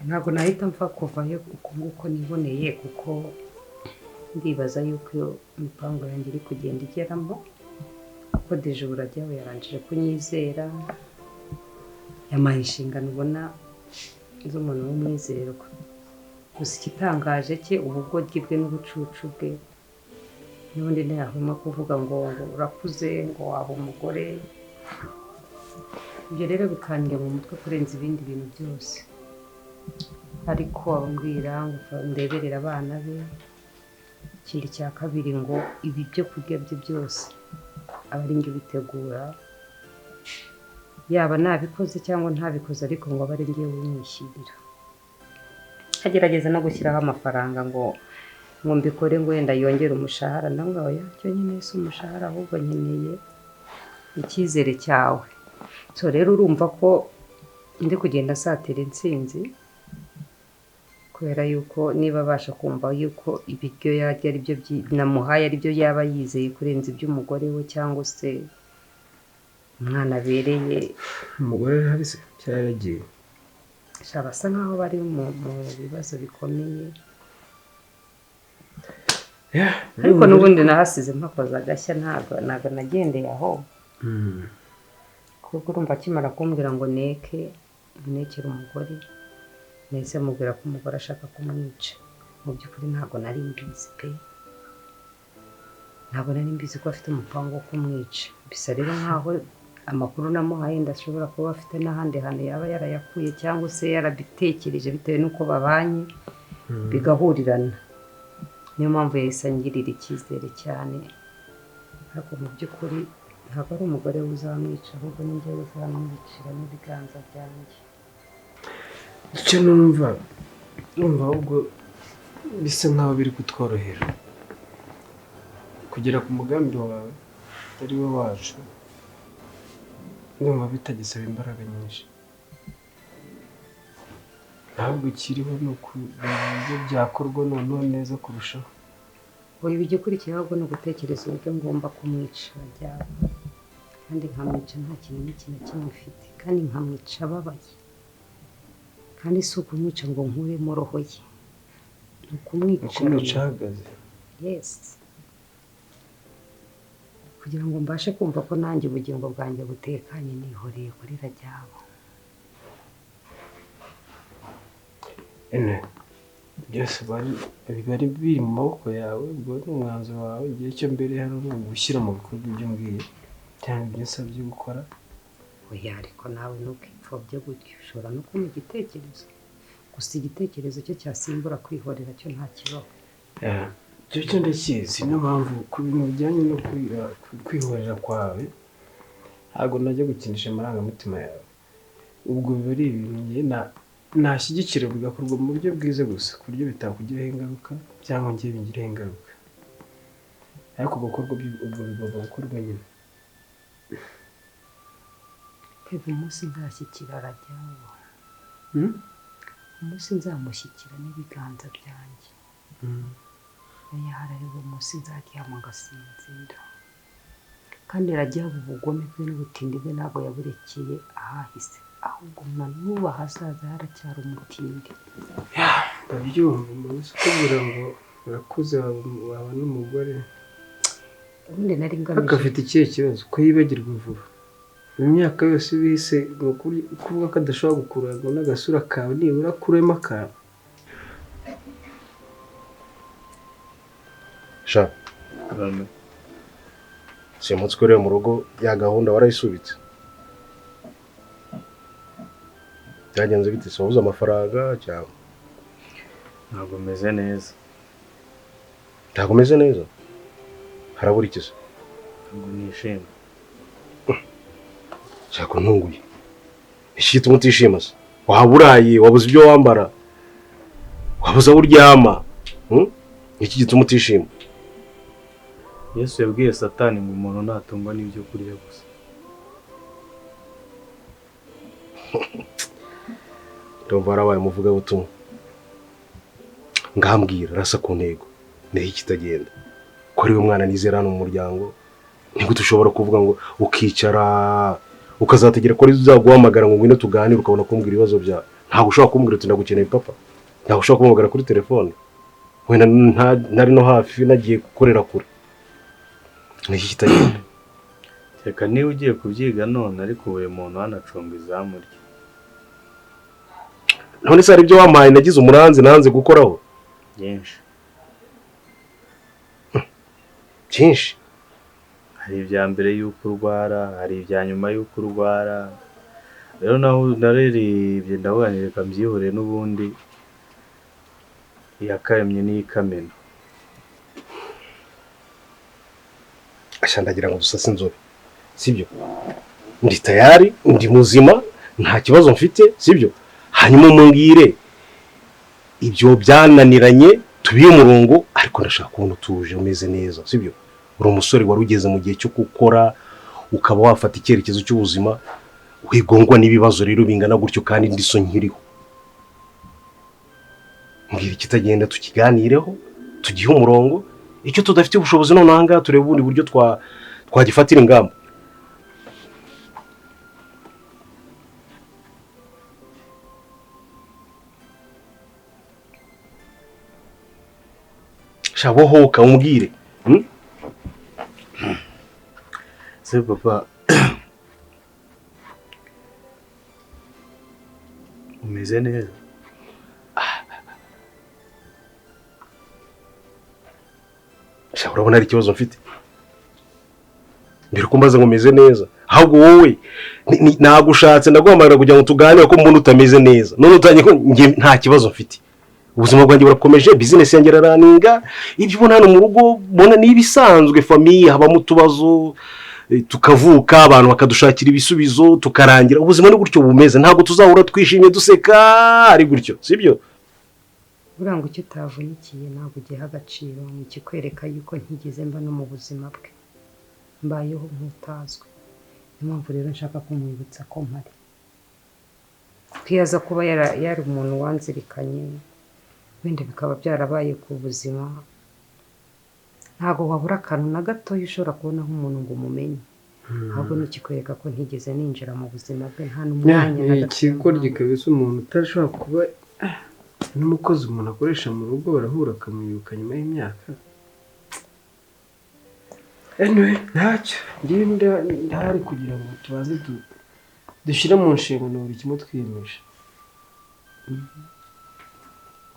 Ntabwo nahita mpfa kuvayo uko nguko niboneye, kuko ndibaza yuko iyo imipango yanjye iri kugenda igeramo, kuko déjà ubu Rajyawe yarangije kunyizera, yampaye inshingano ubona z'umuntu w'umwizerwa. Gusa igitangaje cye, ubugoryi bwe n'ubucucu bwe, n'ubundi ntiyahwema kuvuga ngo urakuze, ngo waba umugore. Ibyo rero bikandya mu mutwe kurenza ibindi bintu byose. Ariko abambwira ngo ndeberere abana be. Ikindi cya kabiri, ngo ibi byo kurya bye byose aba ari njye ubitegura, yaba nabikoze cyangwa ntabikoze, ariko ngo abe ari njye umwishyurira. Agerageza no gushyiraho amafaranga ngo mbikore, ngo wenda yongere umushahara. Nawe oya, cyo nyine si umushahara, ahubwo nkeneye icyizere cyawe. So rero urumva ko ndi kugenda asatira intsinzi, kubera yuko niba abasha kumva yuko ibiryo yarya ari byo namuhaye, ari byo yaba yizeye kurenza iby'umugore we cyangwa se umwana abereye. Umugore arahari se cyangwa yaragiye? Sha, basa nkaho bari mu bibazo bikomeye. Ariko n'ubundi nahasize mpakoze agashya, ntabwo nagendeye aho, kuko urumva akimara kumbwira ngo neke nekere umugore, nahise mubwira ko umugore ashaka kumwica. Mu by'ukuri ntabwo nari mbizi pe, ntabwo nari mbizi ko afite umupango wo kumwica. Bisa rero nkaho amakuru namuhaye ndashobora kuba afite n'ahandi hantu yaba yarayakuye, cyangwa se yarabitekereje bitewe n'uko babanye bigahurirana. Niyo mpamvu yahise angirira icyizere cyane. Ariko mu by'ukuri ntabwo ari umugore we uzamwica, ahubwo ni njyewe uzamwicira n'ibiganza byanjye. Icyo numva ahubwo bisa nkaho biri kutworohera kugera ku mugambi wawe atari wo wacu. Ndumva bitagisaba imbaraga nyinshi, ahubwo ikiriho ni ukureba uburyo byakorwa noneho neza kurushaho. Ubu igikurikira ahubwo ni ugutekereza uburyo ngomba kumwica byaba, kandi nkamwica nta kintu n'iki na kimwe mfite, kandi nkamwica ababaye. Kandi si ukumwica ngo nkuremo roho ye, ni ukumwica Ukumwica ahagaze. Yes, kugira ngo mbashe kumva ko nanjye ubugingo bwanjye butekanye nihoreye kuri Rajyabo. Ene byose biba ari biri mu maboko yawe. Ubwo ni umwanzuro wawe. Igihe cyo mbere hano ni ugushyira mu bikorwa ibyo mbwiye cyangwa ibyo nsabye gukora. Oya, ariko nawe ntukipfobye gutyo. Ushobora no kumpa igitekerezo, gusa igitekerezo cyo cyasimbura kwihorera cyo nta kibaho. Icyo cyo ndakizi. Niyo mpamvu ku bintu bijyanye no kwihorera kwawe ntabwo najya gukinisha amarangamutima yawe. Ubwo biba ari ibintu njye nashyigikira bigakorwa mu buryo bwiza gusa, ku buryo bitakugiraho ingaruka cyangwa njye bingireho ingaruka, ariko gukorwa ubwo bigomba gukorwa nyine. Keva, umunsi nzashyikira Rajyabo, umunsi nzamushyikira n'ibiganza byanjye, oya, hari ariwo munsi nzaryama ngasinzira. Kandi Rajyabo ubugome bwe n'ubutindi bwe ntabwo yaburekeye ahahise, ahubwo na n'ubu ahazaza haracyari umutindi. Ndabyumva. Umuntu uzi ukubwira ngo urakuze, waba n'umugore. Ubundi nari Ariko ngamije afite ikihe kibazo ko yibagirwa vuba? Mu myaka yose bise, ni ukuri kuvuga ko adashobora gukururwa n'agasura kawe, nibura akuremo akantu. Sha, simutse ukoreye mu rugo, ya gahunda warayisubitse. Byagenze bite se? Wabuze amafaranga cyangwa? Ntabwo meze neza. Ntabwo umeze neza? Harabura iki se? Ntabwo nishimye. Shaka, ntunguye. Iki gituma utishima se? Waba uraye, wabuze ibyo wambara, wabuze aho uryama, Iki gituma utishima? Yesu yabwiye Satani ngo umuntu ntatungwa n'ibyo kurya gusa. Ndumva warabaye umuvugabutumwa. Ngambwira, rasa ku ntego. Niho ikitagenda. Ko ari we mwana nizera hano mu muryango, ni gute ushobora kuvuga ngo ukicara ukazategera ko ari uzaguhamagara ngo ngwino tuganire, ukabona kumbwira ibibazo byawe? Ntabwo ushobora kumbwira uti ndagukeneye papa, ntabwo ushobora kumuhamagara kuri telefone, wenda ntari no hafi nagiye gukorera kure. Ni iki kitagenda? Reka niba ugiye kubyiga none, ariko buri muntu hano acunga izamu rye. None se hari ibyo wampaye nagize umuranzi nanze gukoraho? Byinshi. Byinshi? Hari ibya mbere y'uko urwara, hari ibya nyuma y'uko urwara. Rero naho narerebye ndavuga nti reka mbyihorere n'ubundi iyakaremye n'iyikamena. Asha ndagira ngo dusase inzobe, sibyo? Ndi tayari, ndi muzima, nta kibazo mfite, sibyo? Hanyuma mumbwire ibyo byananiranye tubiye umurongo, ariko ndashaka kubona utuje umeze neza, sibyo? Uri umusore wari ugeze mu gihe cyo gukora, ukaba wafata icyerekezo cy'ubuzima, wigongwa n'ibibazo rero bingana gutyo kandi ndi so nkiriho. Mbwira ikitagenda tukiganireho, tugihe umurongo, icyo tudafite ubushobozi none aha ngaha turebe ubundi buryo twagifatira ingamba. Shabohoka umbwire. Se papa, umeze neza? Sha urabona ari ikibazo mfite? Mbere kumbaza ngo meze neza, ahubwo wowe nagushatse ndaguhamagara kugira ngo tuganire ko umuntu utameze neza. None utanye ko nge nta kibazo mfite. Ubuzima bwanjye burakomeje, business yanjye iraranninga, ibyo ubona hano mu rugo mbona ni ibisanzwe, famille habamo utubazo, tukavuka abantu bakadushakira ibisubizo tukarangira. Ubuzima ni gutyo bumeze, ntabwo tuzahora twishimye duseka ari gutyo, sibyo? Buriya ngo icyo utavunikiye ntabwo ugiha agaciro, ni ikikwereka yuko ntigeze mba no mu buzima bwe, mbayeho nk'utazwi. Niyo mpamvu rero nshaka kumwibutsa ko mpari, kuko iyo aza kuba yari umuntu wanzirikanye wenda bikaba byarabaye ku buzima, ntabwo wabura akantu na gatoya ushobora kubona nk'umuntu ngo umumenye. Ahubwo ni ikikwereka ko ntigeze ninjira mu buzima bwe, nta n'umwanya na gato. Ikigoryi kabisa, umuntu utashobora kuba n'umukozi umuntu akoresha mu rugo barahura akamwibuka nyuma y'imyaka. Anyway, ntacyo ngenda ndahari kugira ngo tubanze dushyire mu nshingano buri kimwe twiyemeje.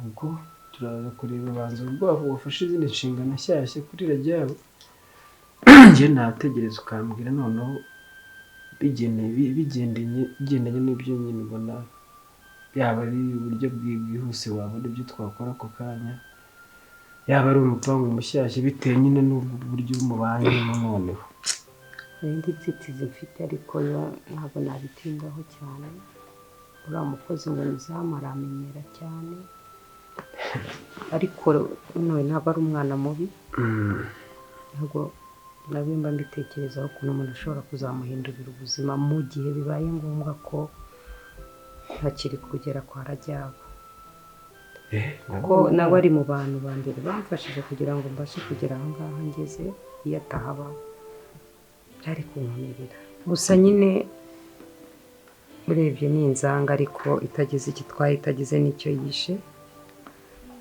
Ubwo turaza kureba banza ubwabo wafashe izindi nshingano nshyashya kuri Rajyabu. Njye nategereza ukambwira noneho bigendanye n'ibyo nyine ubona, yaba ari uburyo bwihuse wabona ibyo twakora ako kanya, yaba ari umupangu mushyashya bitewe nyine n'uburyo mubanyemo noneho. Hari indi nzitizi mfite ariko yo ntabwo nabitindaho cyane. Uriya mukozi ngo nizamu aramenyera cyane, ariko none ntabwo ari umwana mubi. Ntabwo nabyo mba mbitekerezaho ukuntu umuntu ashobora kuzamuhindurira ubuzima mu gihe bibaye ngombwa ko ntakiri kugera kwa Rajyabu. Kuko nawe ari mu bantu ba mbere bamfashije kugira ngo mbashe kugera aho ngaho ngeze, iyo atahaba byari kunkomerera. Gusa nyine urebye ni inzanga ariko itagize ikitwaye, itagize n'icyo yishe.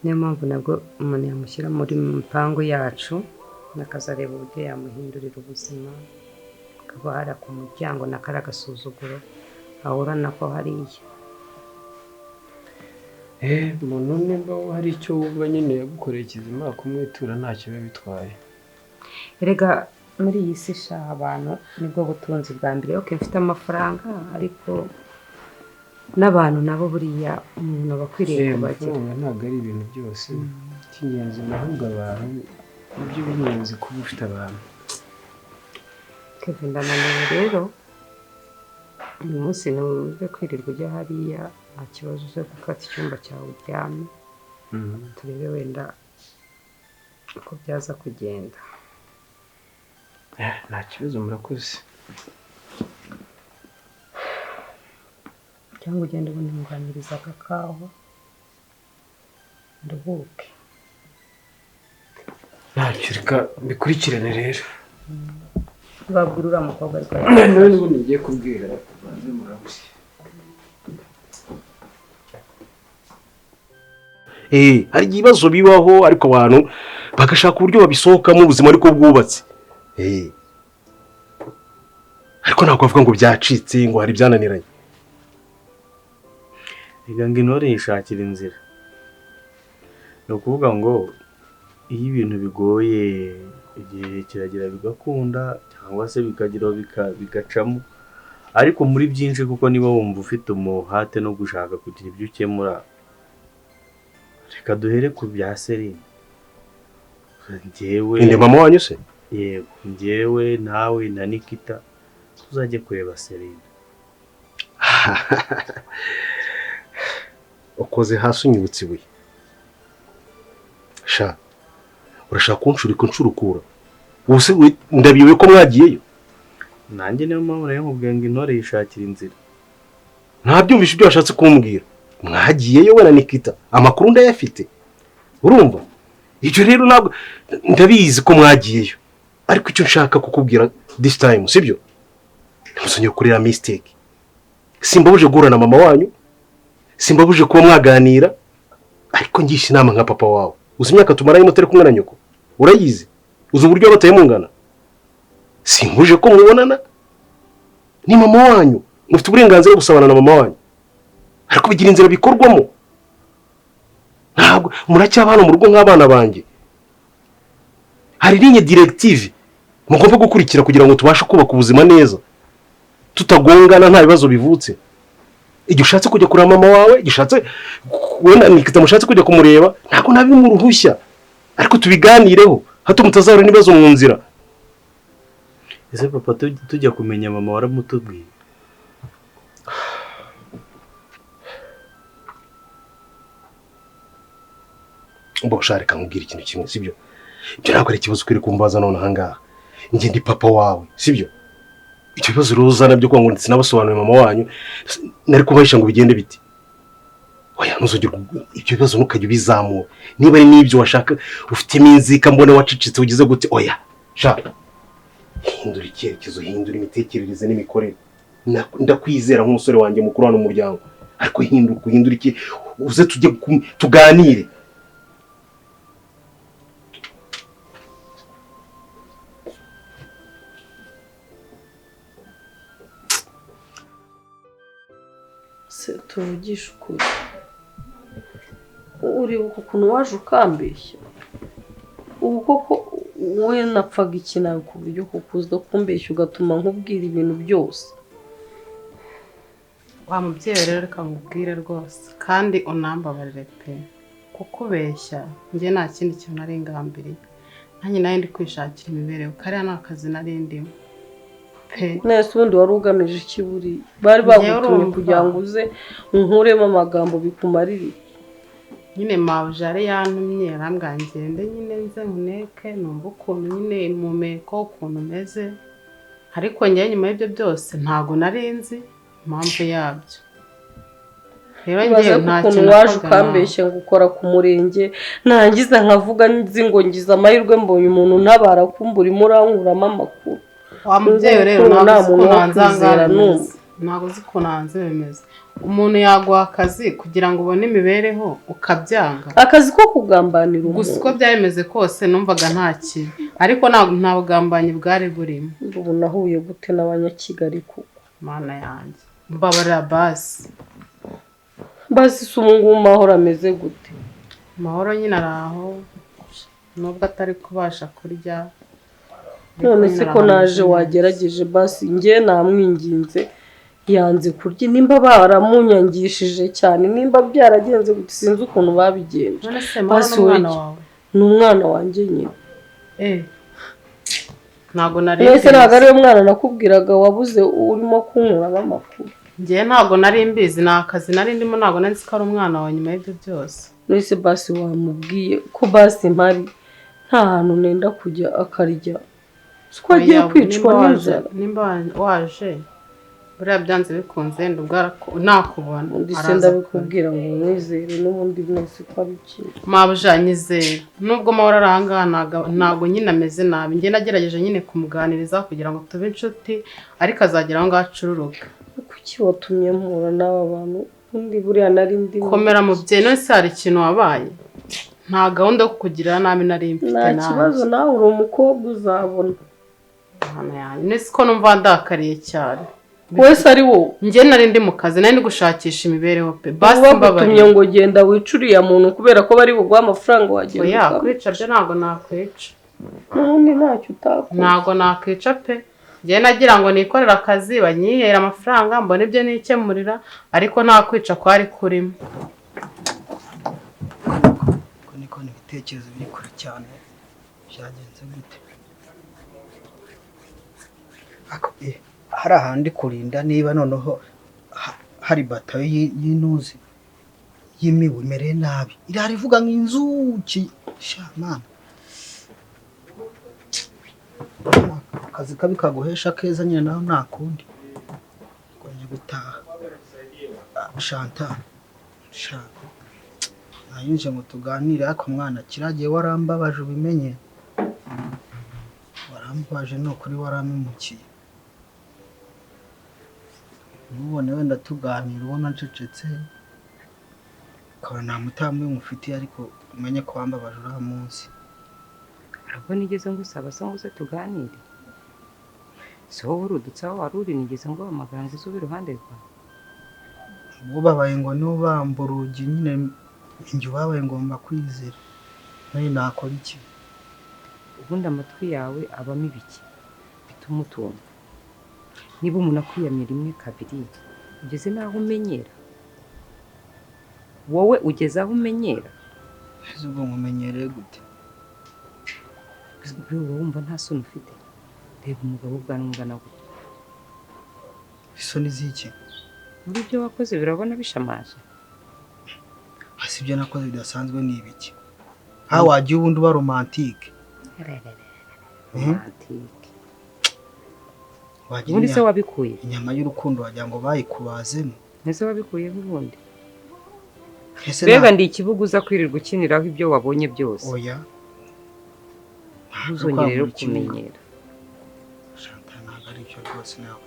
Niyo mpamvu nabwo umuntu yamushyira muri mipango yacu nakazareba uburyo yamuhindurira ubuzima, akaba hari ku muryango na kari agasuzuguro ahura nako hariya. Umuntu nimba hari icyo wumva nyine yagukoreye kizima kumwitura ntacyo biba bitwaye. Erega muri iyi si sha abantu nibwo butunzi bwa mbere. Okay, mfite amafaranga ariko n'abantu nabo buriya umuntu aba akwiriye kubagira. Amafaranga ntabwo ari ibintu byose, icy'ingenzi ni ahubwo abantu, nibyo by'ingenzi kuba ufite abantu. Kevin ndananiwe rero uyu munsi ntuze kwirirwa ujya hariya, nta kibazo uze gufata icyumba cyawe uryame, turebe wenda uko byaza kugenda. Nta kibazo, murakoze. Cyangwa ugende ubuntunganiriza agakawa nduhuke. Ntacyo, reka mbikurikirane rero. Babwira uriya mukobwa ariko nawe n'ubundi ngiye kubwira banze murabuze. Hari ibibazo bibaho ariko abantu bagashaka uburyo babisohokamo ubuzima ariko bwubatse. Ariko ntabwo bavuga ngo byacitse ngo hari byananiranye. Reka ngo intore yishakira inzira. Ni ukuvuga ngo iyo ibintu bigoye igihe kiragira bigakunda cyangwa se bikagira bigacamo, ariko muri byinshi kuko niba wumva ufite umuhate no gushaka kugira ibyo ukemura, reka duhere ku bya Serine. Njyewe Inde mama wanyu se? Yego, njyewe nawe na Nikita tuzajye kureba Serine. Ukoze hasi unyibutse ibuye. Sha, urashaka kunshurika unshurukura. Ubuse ndabiwe ko mwagiyeyo? Nanjye niyo mpamvu nayo nkubwiye ngo intore yishakira inzira. Ntabyumvishe ibyo washatse kumbwira. Mwagiyeyo we na Nikita, amakuru ndayafite. Urumva? Icyo rero ntabwo ndabizi ko mwagiyeyo. Ariko icyo nshaka kukubwira this time, sibyo? Ntimusongere kurira mistake. Simbabuje guhura na mama wanyu, simbabuje kuba mwaganira, ariko ngisha inama nka papa wawe. Uzi imyaka tumaranye mutari kumwe na nyoko? Urayizi? Uzi uburyo bataye mungana? Simbuje ko mubonana? Ni mama wanyu, mufite uburenganzira bwo gusabana na mama wanyu. Ariko bigira inzira bikorwamo. Ntabwo muracyabana mu rugo nk'abana banjye. Hari ligne directive mugomba gukurikira kugira ngo tubashe kubaka ubuzima neza, tutagongana, nta bibazo bivutse. Igihe ushatse kujya kureba mama wawe, igihe ushatse wenda Nikita mushatse kujya kumureba, ntabwo nabimuruhushya, ariko tubiganireho hato mutazahura n'ibibazo mu nzira. Ese papa tujya kumenya mama waramutubwiye? Mbo reka nkubwire ikintu kimwe, sibyo? Ibyo ntabwo ari ikibazo ukwiye kumbaza none aha ngaha. Njye ndi papa wawe, sibyo? Icyo bibazo rero uzana byo kuba ngo sinabasobanuriye mama wanyu, nari kubahisha ngo bigende biti. Oya, ntuzongere ibyo bibazo ntukajya ubizamura. Niba ari n'ibyo washaka ufitemo inzika mbone wacecetse ugize gute, oya sha, hindura icyerekezo, hindura imitekerereze n'imikorere. Ndakwizera nk'umusore wanjye mukuru hano mu muryango, ariko hinduka, uhindura iki, uze tujye tuganire. Tuvugishe ukuri, uribuka ukuntu waje ukambeshya? Ubu koko wowe napfaga iki nawe ku buryo kukuza kumbeshya ugatuma nkubwira ibintu byose? Wa mubyeyi rero reka nkubwire rwose kandi unambabarire pe, kukubeshya njye nta kindi kintu nari ngambiriye, nanjye nari ndi kwishakira imibereho, kariya ni akazi nari ndimo. Nese ubundi wari ugamije iki? Buriya bari bagutumye kugira ngo uze unkuremo amagambo bikumarire. Nyine mabujare yantumye arambwira ngende nyine nze nkuneke numva ukuntu nyine impumeko ukuntu umeze, ariko njyewe nyuma y'ibyo byose ntago nari nzi impamvu yabyo. Rero njyewe nta kintu waje ukambeshya ngo ukora ku murenge, nangiza nkavuga nzi ngo ngize amahirwe mbonye umuntu ntabara kumbura imurankuramo amakuru. Wa mubyeyi rero ntabwo uzi ukuntu hanze bimeze. Umuntu yaguha akazi kugira ngo ubone imibereho ukabyanga. Akazi ko kugambanira umuntu. Gusa uko byari bimeze kose numvaga nta kibi, ariko nta bugambanyi bwari burimo. Ubu nahuye gute n'abanyakigali koko? Mana yanjye, mbabarira basi. Basi se ubu ngubu Mahoro ameze gute? Mahoro nyine ari aho, nubwo atari kubasha kurya. None se ko naje wagerageje basi, njye namwinginze yanze kurya, nimba baramunyangishije cyane, nimba byaragenze gute sinzi ukuntu babigenje. Basi ni umwana wanjye nyine. Ntabwo nari Ese ntabwo ariwe mwana nakubwiraga wabuze urimo kunkuramo amakuru? Njye ntabwo nari mbizi, ni akazi nari ndimo, ntabwo nari nzi ko ari umwana wa nyuma y'ibyo byose. None basi wamubwiye ko basi mpari nta hantu nenda kujya akarya, siko agiye kwicwa n'inzara. Nimba waje buriya byanze bikunze nakubona. Undi se ndabikubwira ngo mwizere n'ubundi mwese ko ari ikintu. Mabuja nyizera, nubwo Mahoro ari aha ngaha ntabwo nyine ameze nabi. Njye nagerageje nyine kumuganiriza kugira ngo tube inshuti, ariko azagera aho ngaho acururuke. Kuki watumye mpura n'aba bantu? Undi buriya nari ndimo. Komera mubyeyi, none se hari ikintu wabaye? Nta gahunda yo kukugirira nabi nari mfite. Nta kibazo, nawe uri umukobwa uzabona. Hano yanjye, none se ko numva ndakariye cyane? Wese ari wowe. Njye nari ndi mu kazi, nari ndi gushakisha imibereho pe. Basi bagutumye mbabarira. Ngo genda wice uriya muntu kubera ko bari buguhe amafaranga, wagenda Oya, ukaba. kwica byo ntabwo nakwica. N'ubundi ntacyo utakora. Ntabwo nakwica pe. Njye nagira ngo nikorere akazi, banyihere amafaranga, mbone ibyo nikemurira, ariko nta kwica kwari kurimo. Ko niko ibitekerezo biri kure cyane, byagenze gute? Ako, hari ahantu ndi kurinda niba noneho hari batayo y'intuzi y'imibu imereye nabi, irara ivuga nk'inzuki. Sha mana, akazi kabi kaguhesha keza nyine, naho nta kundi kongera gutaha. Ah, Chantal, sha, nayinje ngo tuganire, ariko mwana, kiragiye warambabaje, ubimenye warambabaje, ni ukuri warampemukiye. Ntubone wenda tuganira ubona ncecetse, ukabona nta mutima mufitiye, ariko umenye ko wambabaje uriya munsi. Arabwo nigeze ngusaba se ngo uze tuganire? Si wowe urudutse aho wari uri, nigeze nguhamagara ngo uze ube iruhande rwawe? Ubabaye ngo niba urugi nyine, njye ubabaye ngomba kwizera, none nakora iki? Ubundi amatwi yawe abamo ibiki bituma utumva? Niba umuntu akwiyamye rimwe, kabiri, ugeze n'aho umenyera. Wowe ugeze aho umenyera. Ese ubwo nkumenyereye gute? Wowe wumva nta soni ufite? Reba umugabo ubwanwa ungana gutya. Isoni z'iki? Muri ibyo wakoze birabona bishamaje. Hasi ibyo nakoze bidasanzwe ni ibiki? Ha, wagiye ubundi uba romantique. Romantique. Wagira Ubundi se wabikuye? Inyama y'urukundo wagira ngo bayikubazemo. Ese wabikuyeho ubundi? Ese Mbega ndi ikibuga uza kwirirwa ukiniraho ibyo wabonye byose? Oya. Ntuzongere rero kumenyera. Chantal, ntabwo ari byo rwose, nawe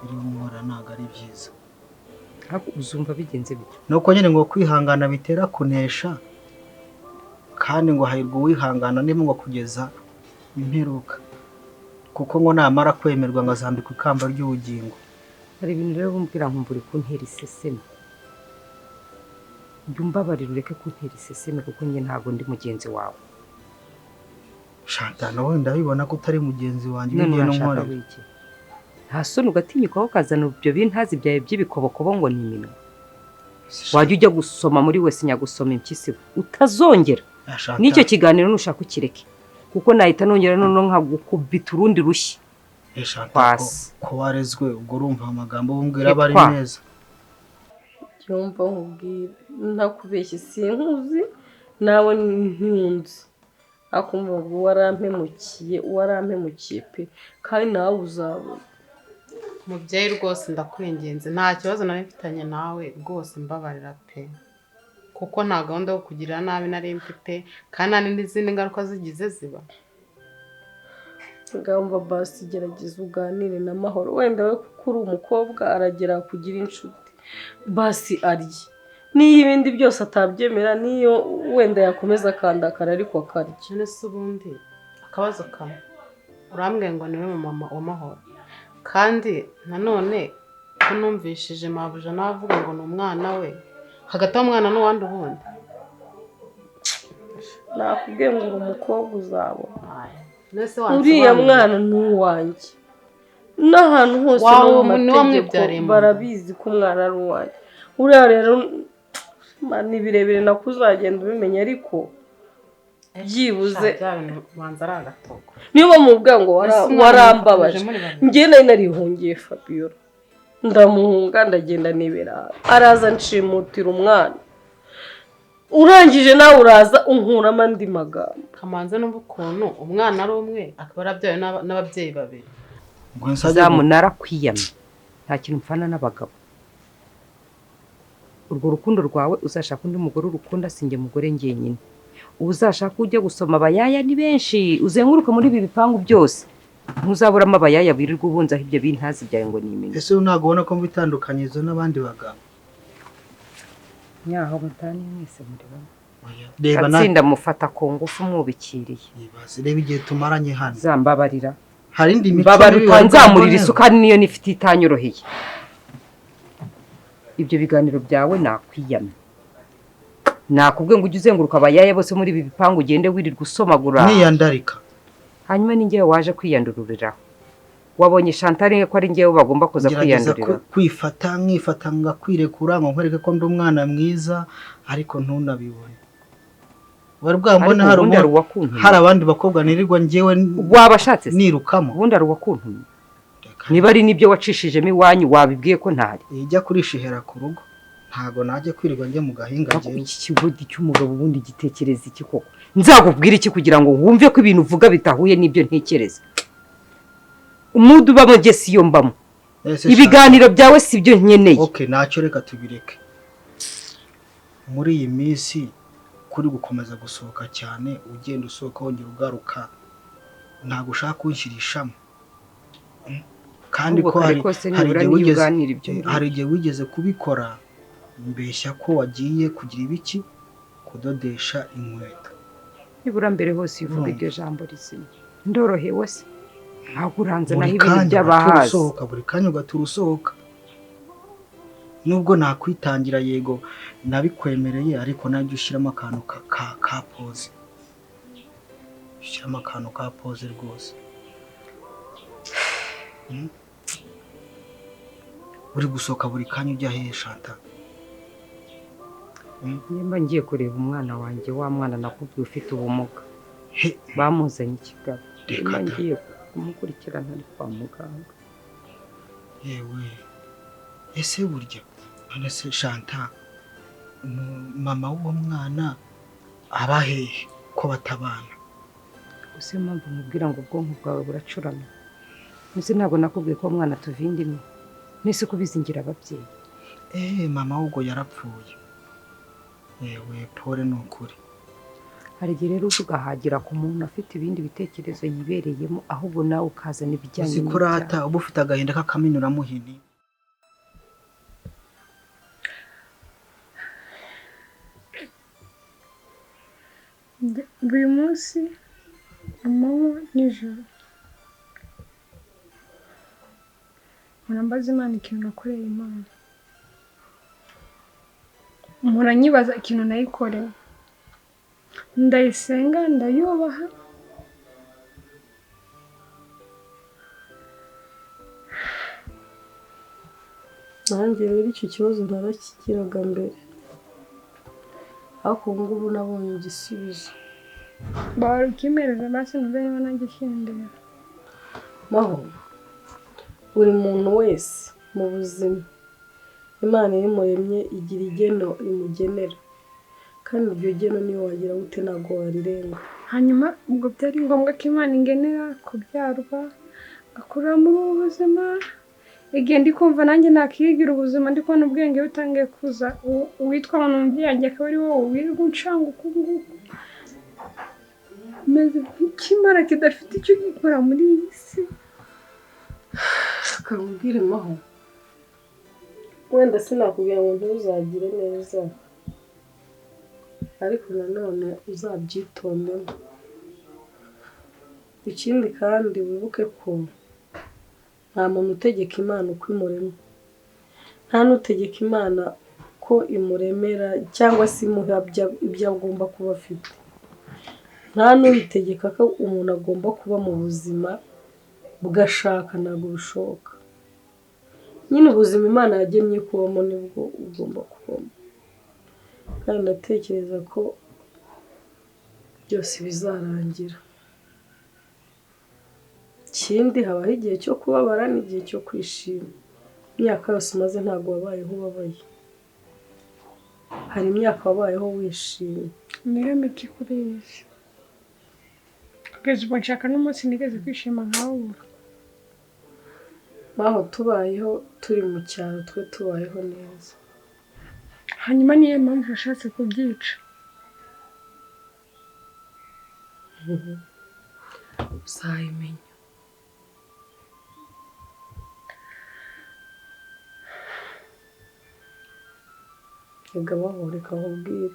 biri nkora ntabwo ari byiza. Ariko uzumva bigenze bityo. Nuko nyine ngo kwihangana bitera kunesha, kandi ngo hahirwa uwihangana niba ngo kugeza imperuka, kuko ngo namara kwemerwa ngo azambikwa ikamba ry'ubugingo. Hari ibintu rero bumbwira nkumva uri kuntera iseseme. Jya umbabarira ureke kuntera iseseme, kuko njye ntabwo ndi mugenzi wawe. Chantal, nawe ndabibona ko utari mugenzi wanjye. None ugiye urashaka n'unkorera wiki? Nta soni ugatinyukaho ukazana ibyo bintazi byawe by'ibikobokobo ngo ni iminwa? Wajya ujya gusoma muri wese nyagusoma impyisi we. Utazongera. Ah, Chantal, N'icyo kiganiro nushaka ukireke, kuko nahita nongera noneho nkagukubita urundi rushyi. Chantal, Kwasi. ko warezwe, ubwo urumva amagambo umbwira aba ari Etwa. meza. Yumva nkubwire, ntakubeshye, sinkuzi nawe ntiwunzi, akumva ngo warampemukiye, warampemukiye pe, kandi nawe uzabona. Mubyeyi rwose ndakwinginze, nta kibazo nari mfitanye nawe rwose, mbabarira pe, kuko nta gahunda yo kukugirira nabi nari mfite, kandi nta n'izindi ngaruka zigize ziba. Ngamba basi gerageza uganire na Mahoro, wenda we kuko uri umukobwa aragera kugira inshuti, basi arye. Niyo ibindi byose atabyemera, niyo wenda yakomeza akandakara, ariko akarya. None se ubundi akabazo kamwe, urambwiye ngo niwe mama wa Mahoro, kandi nanone ko numvishije mabuja nawe avuga ngo ni umwana we, hagati y'umwana n'uwandi ubundi? Nakubwiye ngo uri umukobwa uzabona. None se Uriya wansobanurira? mwana ni uwanjye, n'ahantu hose Wawe no mu ni mategeko wamwibyariye mu nda? barabizi ko umwana ari uwanjye. Uriya rero ni birebire, nako uzagenda ubimenya, ariko byibuze Sha, bya bintu ubanza ari agatogo. Niyo bamubwira ngo Ese umwana warambabaje. mufatanyije muri babiri? Njye nari narihungiye Fabiola, ndamuhunga ndagenda nibera ahantu. Araza nshimutira umwana, urangije nawe uraza unkuramo andi magambo. Kamanze numva ukuntu umwana ari umwe akaba yarabyawe n'ababyeyi babiri. Ngo nsajye Zamu, narakwiyamye, nta kintu mpfana n'abagabo. Urwo rukundo rwawe uzashaka undi mugore urukunda, sinjye mugore njyenyine. Uzashaka ujya gusoma, abayaya ni benshi, uzenguruke muri ibi bipangu byose ntuzaburamo abayaya birirwa ubunzaho ibyo bintazi byawe ngo ni iminwa. Ese ntabwo ubona ko mbitandukanyirizo n'abandi bagabo? Nyaho mutani mwese muri bamwe. Reba na Atsinda mufata ku ngufu mwubikiriye. Ibaze, reba igihe tumaranye hano. Zambabarira. Hari indi mico Mbabara mibi wari utanzamurira bwambone? Isukari niyo nifite itanyoroheye. Ibyo biganiro byawe nakwiyamye. Nakubwiye ngo ujye uzenguruka abayaya bose muri ibi bipangu ugende wirirwa usomagura. Niyandarika. Hanyuma ni njyewe waje kwiyandururira. Wabonye Chantal ko ari njyewe bagomba kuza Ngerageza kwiyandurira. kwifata nkifata ngakwirekura ngo nkwereke ko ndi umwana mwiza, ariko ntunabibone. Wari bwambone Ariko hari ubundi hari uwakuntumye. hari abandi bakobwa nirirwa njyewe Wabashatse se? nirukamo. Ubundi hari uwakuntumye. Niba ari nibyo wacishijemo iwanyu wabibwiye ko ntari. Ijya kurisha ihera ku rugo. Ntago najya kwirirwa njye mu gahinga Ariko njyewe. iki kigoryi cy'umugabo ubundi gitekereza iki koko? Nzakubwira iki kugira ngo wumve ko ibintu uvuga bitahuye n'ibyo ntekereza? Umudu ubamo njye siyo mbamo. Ese Ibiganiro byawe si byo nkeneye. Okay, ntacyo reka tubireke. Muri iyi minsi kuri gukomeza gusohoka cyane, ugenda usohoka wongera ugaruka, ntago ushaka kunshyirishamo. Kandi Ahubwo ko kare hari kose hari nibura igihe niyo wigeze uganira ibyo ngibyo. hari igihe wigeze kubikora mbeshya ko wagiye kugira ibiki kudodesha inkweto. Nibura mbere hose iyo uvuga Urumva? iryo jambo rizima. Ndorohewe se? Ntabwo uranzanaho Buri ibintu kanya ugatura by'abahazi. usohoka, buri kanya ugatura usohoka. Nubwo nakwitangira yego nabikwemereye, ariko najya ushyiramo akantu ka pause. Ushyiramo akantu ka pause rwose. Uri gusohoka buri kanya ujya hehe Chantal? Nimba ngiye kureba umwana wanjye, wa mwana nakubwiye ufite ubumuga. He, Bamuzanye i Kigali. Reka Nimba da. ngiye kumukurikirana ari kwa muganga. Yewe. Ese burya none se Chantal, mama w'uwo mwana aba hehe ko batabana? Gusa iyo mpamvu nkubwira ngo ubwonko bwawe buracuramye. Mbese ntabwo nakubwiye ko uwo mwana tuvinda imwe. Nese kubizingira ababyeyi. Mama w'ubwo yarapfuye. Yewe, pole ni ukuri. Hari igihe rero uza ugahagira ku muntu afite ibindi bitekerezo yibereyemo, ahubwo nawe ukazana ibijyanye Uzi ko rata uba ufite agahinda k'akaminurammuhini. Buri munsi amanywa nijoro mpora mbaza Imana ikintu nakoreye Imana, mpora nyibaza ikintu nayikoreye, ndayisenga ndayubaha. Nanjye rero icyo kibazo narakigiraga mbere, ariko ubu ngubu nabonye igisubizo. Bahora ukimereza basi numve niba nanjye kindeba. Maho, buri muntu wese mu buzima Imana iyo imuremye igira igeno imugenera, kandi iryo geno niyo wagira gute ntabwo warirenga. Hanyuma ubwo byari ngombwa ko Imana ingenera kubyarwa ngakurira muri ubu buzima, igihe ndi kumva nanjye nakiyigira ubuzima, ndi kubona ubwenge butangiye kuza, uwitwa ngo numvi yanjye akaba ari wowe wirirwa uncanga uku nguku, meze nk'ikimara kidafite icyo gikora muri iyi si. Kakubwire Maho, wenda sinakubwira ngo ntuzagire neza, ariko nanone uzabyitondemo. Ikindi kandi wibuke ko nta muntu utegeka Imana uko imurema, nta n'utegeka Imana ko imuremera cyangwa se imuha ibyo agomba kuba afite, nta n'uyitegeka ko umuntu agomba kuba mu buzima bw'ashaka, ntabwo bishoboka. Nyine ubuzima Imana yagennye kubamo nibwo ugomba kubamo, kandi ndatekereza ko byose bizarangira. Ikindi habaho igihe cyo kubabara n'igihe cyo kwishima. Imyaka yose umaze ntabwo wabayeho ubabaye, hari imyaka wabayeho wishimye. Niyo mike kuri iyi si. Kugeza ubu nshaka n'umunsi nigeze kwishima nkawubura. Maho, tubayeho turi mu cyaro, twe tubayeho neza. Hanyuma niyo mpamvu washatse kubyica? Uzayimenya. Reka baho, reka nkubwire.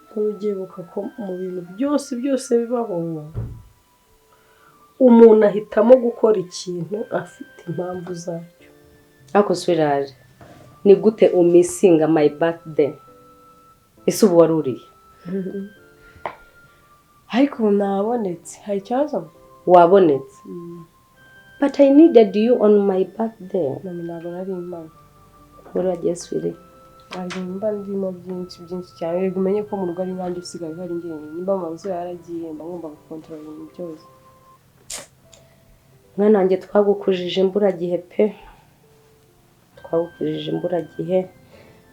Ntujyibuka ko mu bintu byose byose bibaho, umuntu ahitamo gukora ikintu afite impamvu zacyo. Ariko sweetheart, ni gute umissinga my birthday? Ese ubu wari uriye? Ariko ubu nabonetse, hari ikibazo? Wabonetse, but I needed you on my birthday. Mami, ntabwo nari impamvu. Wari wagiye, sweetie? Ntabwo mba ndimo byinshi byinshi cyane. Reka umenye ko mu rugo ari nkanjye usigaye uhari njyenyine. Nimba mama musore yaragiye, mba ngomba gukontorora ibintu byose. Mwana wanjye, twagukujije imburagihe pe, twagukujije imburagihe.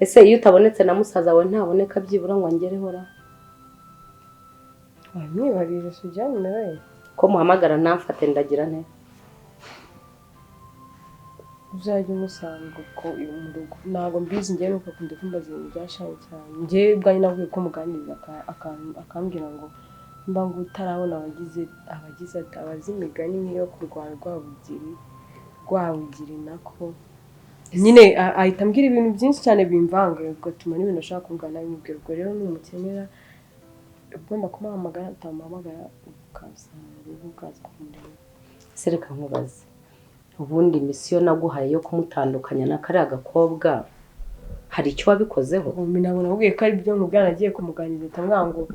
Ese iyo utabonetse na musaza wawe ntaboneka byibura ngo angereho ra? Wamwibarije sujyane nawe. Ko muhamagara ntamfate, ndagira nte? Uzajya umusanga uko mu rugo. Ntabwo mbizi njyewe, nuko akunda kumbaza ibintu bya Shani cyane. Njyewe ubwanjye navuye ko muganiriza akambwira ngo mba ngo utarabona abagize ati abazi imigani nk'iyo kurwara Rwabugiri, Rwabugiri nako nyine ahita ambwira ibintu byinshi cyane bimvanga, bigatuma n'ibintu ashaka kumbwira nabimubwira. Ubwo rero numukenera ugomba kumuhamagara, utamuhamagara ukaza mu rugo, ukaza kumureba. Ese reka nkubaze, ubundi mission naguhaye yo kumutandukanya na kariya gakobwa, hari icyo wabikozeho? Ubu ntabwo nakubwiye ko ari byo nkubwira. Nagiye kumuganiriza ahita ngo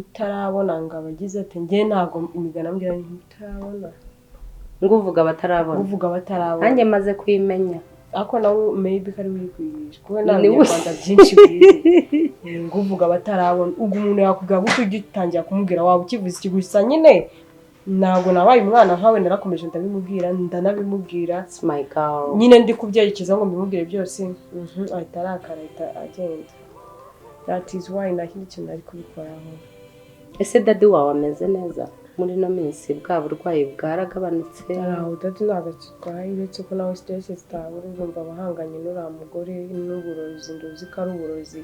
utarabona ngo abagize ati njye ntabwo imigani ambwira ni utarabona. Ngo uvuga abatarabona. Uvuga batarabona. Nanjye maze kuyimenya. Ariko nawe maybe ko ari we uri kuyigisha kuko nta Ni we. binyarwanda byinshi bizi. Ngo uvuga batarabona, ubwo umuntu yakubwira gutyo ujya utangira kumubwira waba ukivuze iki gusa nyine. Ntabwo nabaye umwana nkawe, narakomeje ndabimubwira, ndanabimubwira. That's my girl. Nyine ndi kubyerekeza ngo mbimubwire byose, ahita arakara, ahita agenda. That is why nta kindi kintu nari kubikoraho. Ese daddy wawe ameze neza muri ino minsi? Bwa burwayi bwaragabanutse? Aho daddy ntabwo akirwaye, uretse ko nawe stress zitabura. Urumva abahanganye n'uriya mugore n'uburozi, nduzi ko ari uburozi,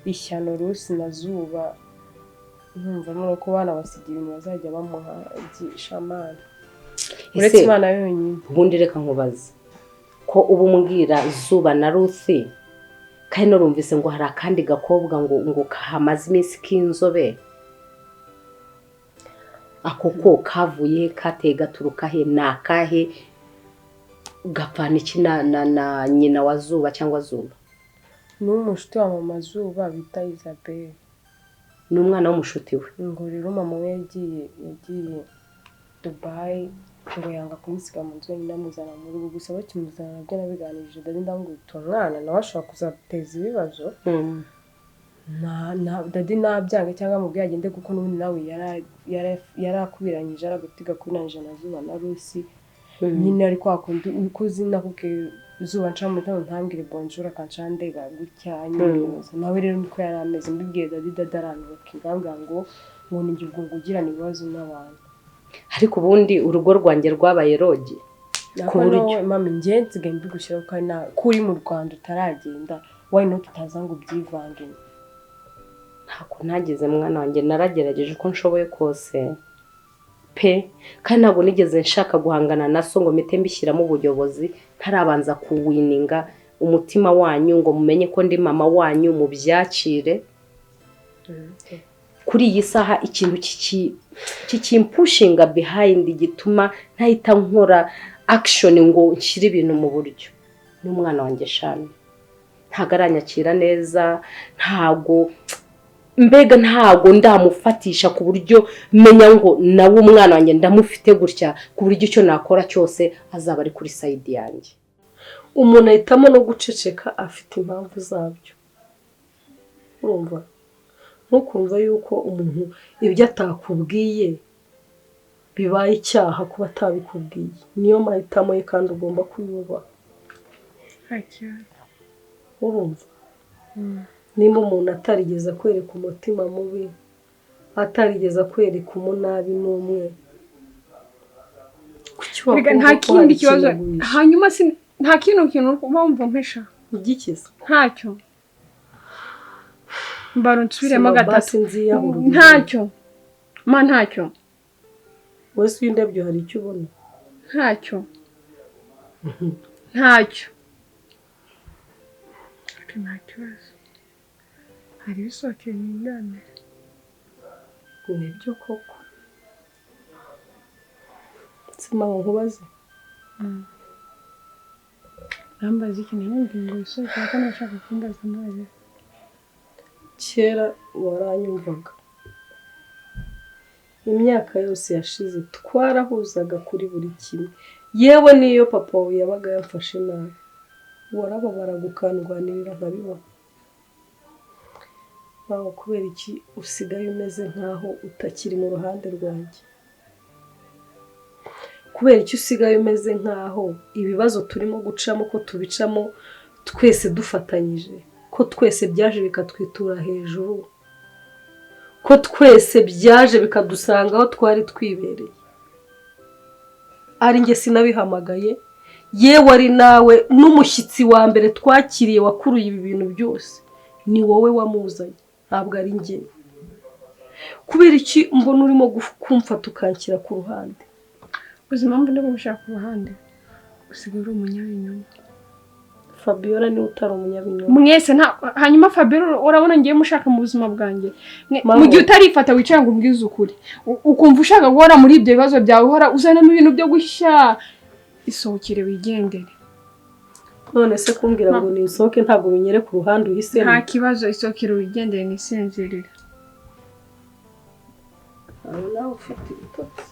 ishyano Rusi na Zuba. Nkumva noneho ko bana basiga ibintu bazajya bamuha shamani, uretse Ese Imana yonyine. Ubundi reka nkubaze, ko uba umbwira Zuba na Rusi, kandi narumvise ngo hari akandi gakobwa ngo kahamaze iminsi k'inzobe, ako ko kavuye he? Kateye gaturuka he? Ni akahe? Gapfana iki na nyina wa Zuba cyangwa Zuba? Ni umushuti wa mama Zuba bita Isabelle. Ni umwana w'umushuti we? Ngo rero mama we yagiye Dubai, ngo yanga kumusiga mu nzu wenyine, amuzana mu rugo. Gusa bakimuzana nabyo nabiganirije daddy, ndamubwira uti uwo mwana nawe ashobora kuzateza ibibazo. Na daddy nabyanga cyangwa amubwiye agende, kuko n'ubundi nawe yarakubiranyije, aragati gakubiranyije na Zuba na Rusi nyine. Ari kwa kundi uko uzi nakubwiye Zuba nca mu gitondo ntambwire bonjour, akanca ndeba gutya nyine. Nawe rero niko yari ameze. Mbibwiye daddy, daddy arantuka, ngambwira ngo ni njye ubwo ngo ugirana ibibazo n'abantu. Ariko ubundi urugo rwanjye rwabaye rogi ku Nako buryo nawe mama, njye nsigaye mbigushyiraho ko ari nawe ko uri mu Rwanda utaragenda, why not utaza ngo ubyivange? Ntabwo ntagize, mwana wanjye, naragerageje uko nshoboye kose pe, kandi ntabwo nigeze nshaka guhangana na so ngo mpite mbishyiramo ubuyobozi ntarabanza kuwininga umutima wanyu ngo mumenye ko ndi mama wanyu, mubyakire. Kuri iyi saha ikintu kikimpushinga behind gituma ntahita nkora action ngo nshyire ibintu mu buryo n'umwana wanjye Shani. Ntabwo aranyakira neza, ntabwo mbega ntabwo ndamufatisha ku buryo menya ngo nawe umwana wanjye ndamufite gutya, ku buryo icyo nakora cyose azaba ari kuri side yanjye. Umuntu ahitamo no guceceka afite impamvu zabyo. Urumva, ntukumve yuko umuntu ibyo atakubwiye bibaye icyaha kuba atabikubwiye. Niyo mahitamo ye kandi ugomba kuyubaha. Urumva, nimba umuntu atarigeze akwereka umutima mubi, atarigeze akwereka umunabi n'umwe, kuki Erega wakumva nta ko hari kindi kibazo. ikintu aguhishe? Hanyuma si nta kintu kintu uba wumva umpisha? Ugikiza. Ntacyo, mbara nsubiremo Siba gatatu. basi nziyahura. Ntacyo ma, ntacyo. Wese iyo ndebye hari icyo ubona? Ntacyo, ntacyo. Nta kibazo, hari ibisohokeye nijyanire. Nibyo koko. Sima nkubaze. Urambaza iki? Nari ngo wisohokere ko nashaka kumbaza nawe. Kera waranyumvaga. Imyaka yose yashize twarahuzaga kuri buri kimwe. Yewe niyo papa wawe yabaga yamfashe nabi, warababaraga ukandwanirira nkabibona. Nawe kubera iki usigaye umeze nkaho utakiri mu ruhande rwanjye? Kubera iki usigaye umeze nkaho ibibazo turimo gucamo ko tubicamo twese dufatanyije, ko twese byaje bikatwitura hejuru, ko twese byaje bikadusanga aho twari twibereye? Ari njye sinabihamagaye, yewe ari nawe n'umushyitsi wa mbere twakiriye wakuruye ibi bintu byose ni wowe wamuzanye, ntabwo ari njye. Kubera iki mbona urimo kumfata ukanshyira ku ruhande? Uzi impamvu ndi gushaka ku ruhande? Usigaye uri umunyabinyoma. Fabiola niwe utari umunyabinyoma. Mwese nta. Hanyuma Fabiola urabona ngiye mushaka mu buzima bwanjye. Mu gihe utarifata wicara ngo umbwize ukuri, ukumva ushaka guhora muri ibyo bibazo byawe, uhora uzanamo ibintu byo gushya, isohokere wigendere. None se kumbwira ngo nisohoke ntabwo binyere ku ruhande uhisemo? Nta kibazo, isohokere wigendere nisinzirire. Aho nawe ufite ibitotsi.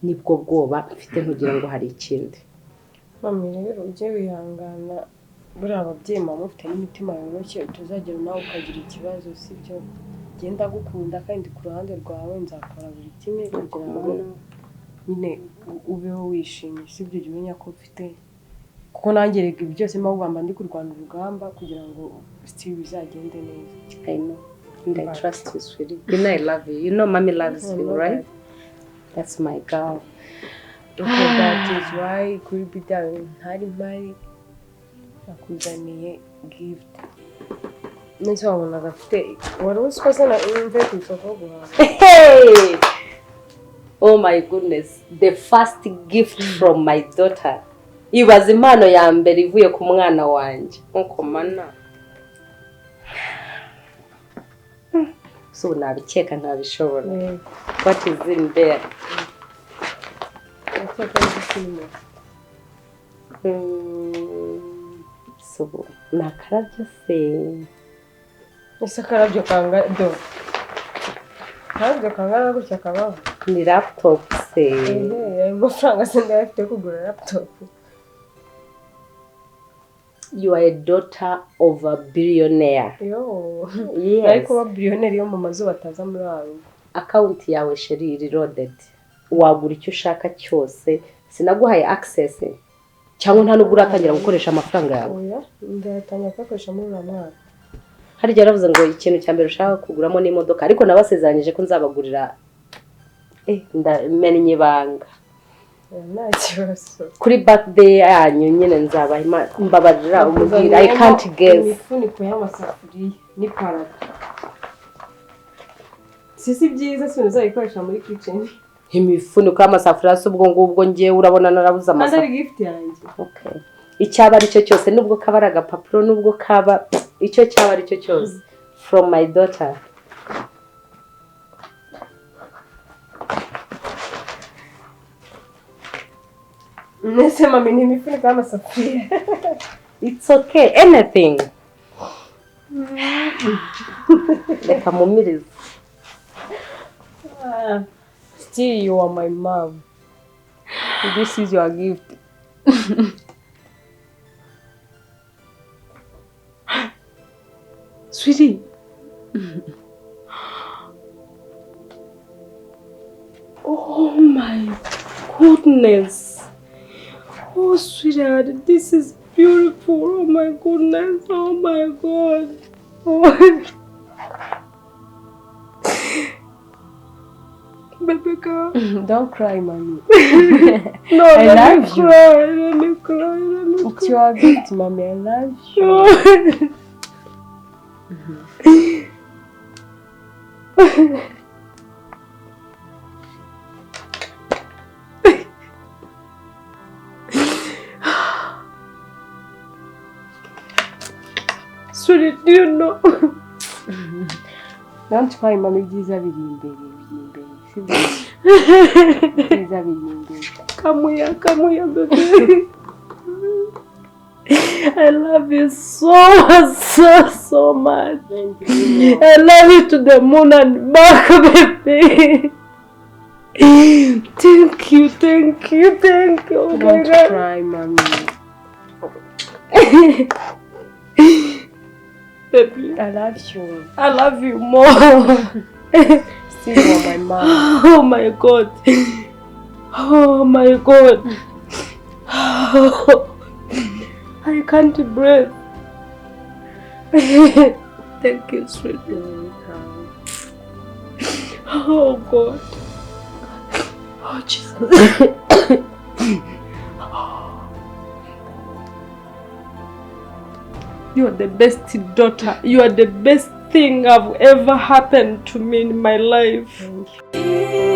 Nibwo bwoba mfite ntugira ngo hari ikindi. Mami rero ujye wihangana, buriya ababyeyi mama mufite n'imitima yoroshye, utazagera nawe ukagira ikibazo, sibyo? Genda gukunda kandi ku ruhande rwawe nzakora buri kimwe kugira ngo nyine ubeho wishimye, sibyo? Jya umenya ko mfite, kuko nanjye rega ibi byose mba ndi kurwana urugamba kugira ngo still bizagende neza. I know and I trust you, sweetie. You know I love you. You know mommy loves you, right? That's my girl. Okay, that is why kuri bida ntari mpari nakuzaniye gift. Nese wabonaga afite wari uzi ko se mve ku isoko guhaha. Hey! Oh my goodness, the first gift from my daughter. Ibaza impano ya mbere ivuye ku mwana wanjye. Nkuko mana. So nabikeka ntabishobora. What is in there? So nakarabyo se. Ese akarabyo kanga do. Akarabyo kangana gutya kabaho. Ni laptop se. Ayo mafaranga se ndayafite kugura laptop. You are a daughter of a billionaire. Yo. Yes. Ariko ba billionaire yo mu mazu bataza muri abo. Account yawe sheri iri loaded. Wagura icyo ushaka cyose. Sinaguhaye access. Cyangwa nta nubwo uratangira gukoresha amafaranga yawe. Oya, ndatangira kuyakoresha muri uriya mwaka. Harya yaravuze ngo ikintu cya mbere ushaka kuguramo ni imodoka, ariko nabasezeranyije ko nzabagurira ndamenye ibanga. Nta kibazo. Kuri birthday yanyu nyine nzabaha, mbabarira umubwira I can't guess. Imifuniko y'amasafuriya n'iparato. Si byiza si uzayikoresha muri kitchen. Imifuniko y'amasafuriya si ubwo ngubwo ngiye urabona narabuze amasafuriya. Kandi ari gift yanjye. Okay. Icyaba ari cyo cyose nubwo kaba ari agapapuro nubwo kaba icyo cyaba ari cyo cyose from my daughter. Nese mami ni imifuniko y'amasafuriya. It's okay, anything. Reka mumirize. Still you are my mom. This is your gift. Sweetie. Oh my goodness. Oh sweetheart, this is beautiful. Oh my goodness. Oh my God. Oh. Baby girl. Don't cry, mommy. No, I let love me you. cry. Let me cry. Let me It's cry. your gift, mommy. I love you. Sweetie, do you know? Don't cry, mama. Ibyiza biri imbere, biri imbere. Sibyo? Ibyiza biri imbere. Come here, baby. I love you so, so, so much. I love you to the moon and back, baby. Thank you, thank you, thank you. Oh my Don't God. cry, mommy. Baby, I love you. I love you more. Still, you are my mom. Oh my God. Oh my God. Oh, I can't breathe. Thank you, sweetie. Oh God. Oh Jesus. You are the best daughter. You are the best thing I've ever happened to me in my life. Thank you.